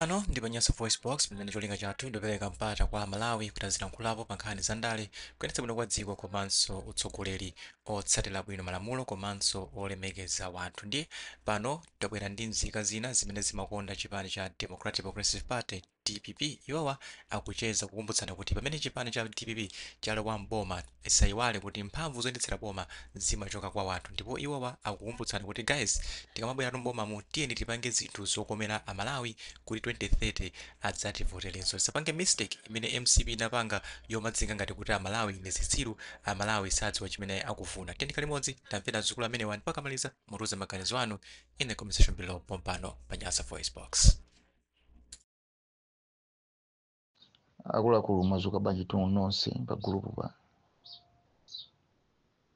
Pano ndi pa Nyasa VoiceBox, pamene cholinga chathu ndikupereka mpata kwa Amalawi kuti azilankhulapo pa nkhani za ndale, kuyendetsa bwino kwa dziko komanso utsogoleri otsatira bwino malamulo komanso olemekeza wanthu. Ndiye pano tabwera ndi nzika zina zimene zimakonda chipani cha Democratic Progressive Party, DPP. Iwowa akucheza kukumbutsana kuti pamene chipani cha DPP chalowa m'boma, isayiwale kuti mphamvu zoyendetsera boma zimachoka kwa wanthu. Ndipo iwowa akukumbutsana kuti, guys, tikamabweratu m'bomamu, tiyeni tipange zinthu zokomera Amalawi kuti 2030 adzativoterenso. Tisapange mistake imene MCP inapanga yomadzinga ngati kuti Amalawi ndi zitsiru, Amalawi sadziwa chimene akufuna. Tiyeni limodzi tamvera zidzukulu amenewa, ndipo akamaliza mutiuze maganizo anu in the comment section below pompano pa Nyasa Voice Box. Akuluakulu, mwazuka bwanji nonse pa gulupu pa?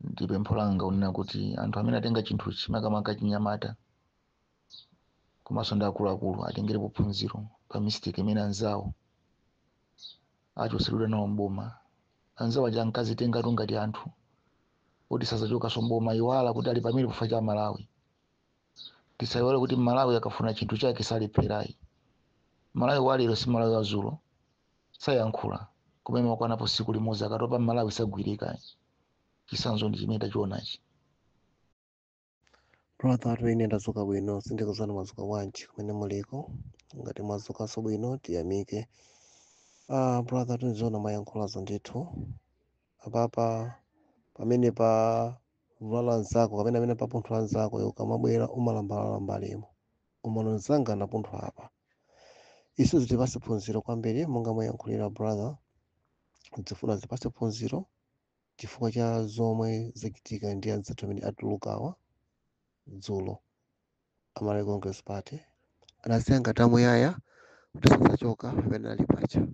Ndi pempho langa kunena kuti anthu amene atenga chinthuchi, makamaka chinyamata komanso ndi akuluakulu, atengerepo phunziro pa mistake imene anzawo achosedwera nawo mboma. Anzawo aja ankazitengatu ngati anthu kuti sazachokanso mboma, iwala kuti ali pamene kufa cha Malawi. Tisayiwale kuti Malawi akafuna chinthu chake salepherayi. Malawi walero si Malawi wazulo. Sayankhula kumene makwanapo tsiku limodzi, akatopa Malawi sagwirika. Chitsanzo ndi chimene tachionachi. Brother athu, ine ndadzuka bwino. Sindikuzana mwadzuka bwanji kumene muliko. Ngati mwadzukanso bwino, tiyamike. Brother athu, ndizoona mwayankhulazo ndithu. Apapa pamene pa vulala anzako kapena amene papunthwa anzako, iwe ukamabwera umalambalala mbalimo, umano mzanga anapunthwa apa. Isu zitipase phunziro kwambiri monga mwayankhulira, brother. Zifuna zipase phunziro chifukwa cha zomwe zachitika ndi anzathu amene atulukawa dzulo, Amalawi Congress Party. Anasiya ngati amuyaya kuti sadzachoka pamene ali pacha.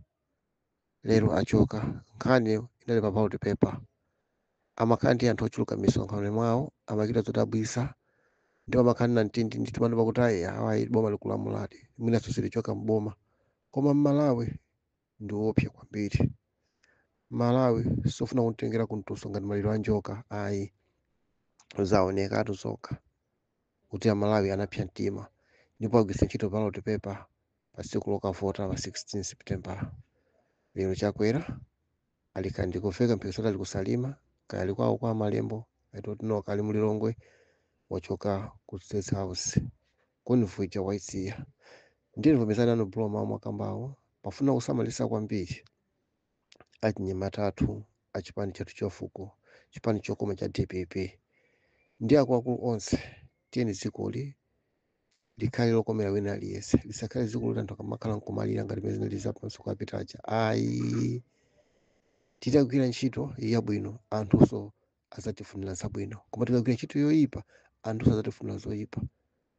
Lero achoka. Nkhani inali pa ballot paper. Amakhala ndi anthu ochuluka m'misonkhano mwawo, amachita zodabwisa, ndipo amakhala na mtindi ndithu pano pakuti ayi, awayi, boma likulamuladi, mwinanso silichoka mboma. Koma Mmalawi ndi woopsa kwambiri. Malawi sofuna kumtengera kumtuso ngati maliro a njoka, ayi. Zaonekatu zokha kuti Amalawi anapsa mtima ndipo agwiritsa ntchito ballot paper pa tsiku lokavota pa 16 September. Lero Chakwera ali kandi kufika mphikisano, ali kusalima kaya ali kwawo kwa Malembo, I don't know, kali mulilongwe. Wachoka ku State House, convoy waisiya. Ndiye ndivomezana nanu, bro, mawu mwakambawo. Pafuna kusamalisa kwambiri achinyamata athu achipani chathu chafuko, chipani chokoma cha DPP, ndi akuluakulu onse. Tiyeni dzikoli likhale lokomera wina aliyense, lisakhale dziko loti anthu akamakhala nkumalira ngati mene zinali zapanso kapitacha, ayi. Titagwira ntchito yabwino, anthunso azatifunira zabwino, koma tikagwira ntchito yoyipa, anthunso azatifunira zoyipa.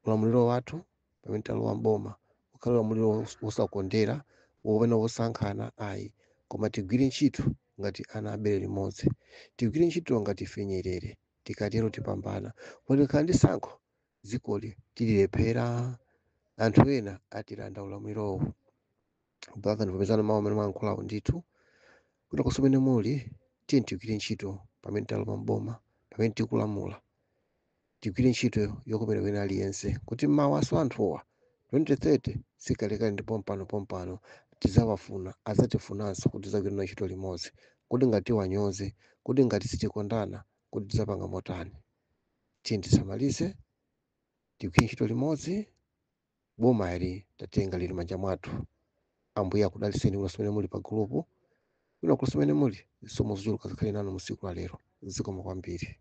Ulamuliro wathu pamene talowa mboma ukhale ulamuliro wosakondera wopena wosankhana, ayi, koma tigwire ntchito ngati ana abere limodzi, tigwire ntchito ngati ife Nyerere. Tikatero tipambana. Koma tikakhala ndi tsankho, dzikoli tililephera, anthu ena atilanda ulamulirowo. Brother, ndivomezana mawu amene mwayankhulawo ndithu kuti konse kumene muli, tiye tigwire ntchito pamene talowa mboma, pamene tikulamula, tigwire ntchito yokomera wina aliyense kuti mawaso anthuwa 2030 sikalekale ndi pompano pompano tidzawafuna, adzatifunanso kuti tidzagwire nawo ntchito limodzi. Kuti ngati tiwanyoze, kuti ngati sitikondana, kuti tidzapanga motani? Tiye tisamalitse, tigwire ntchito limodzi. Boma ili tatenga, lili manja mwathu. Ambuye akudalitseni konse kumene muli pa gulupu, kwina konse kumene muli. Zisomo zochuluka zikhale nanu mu tsiku la lero. Zikomo kwambiri.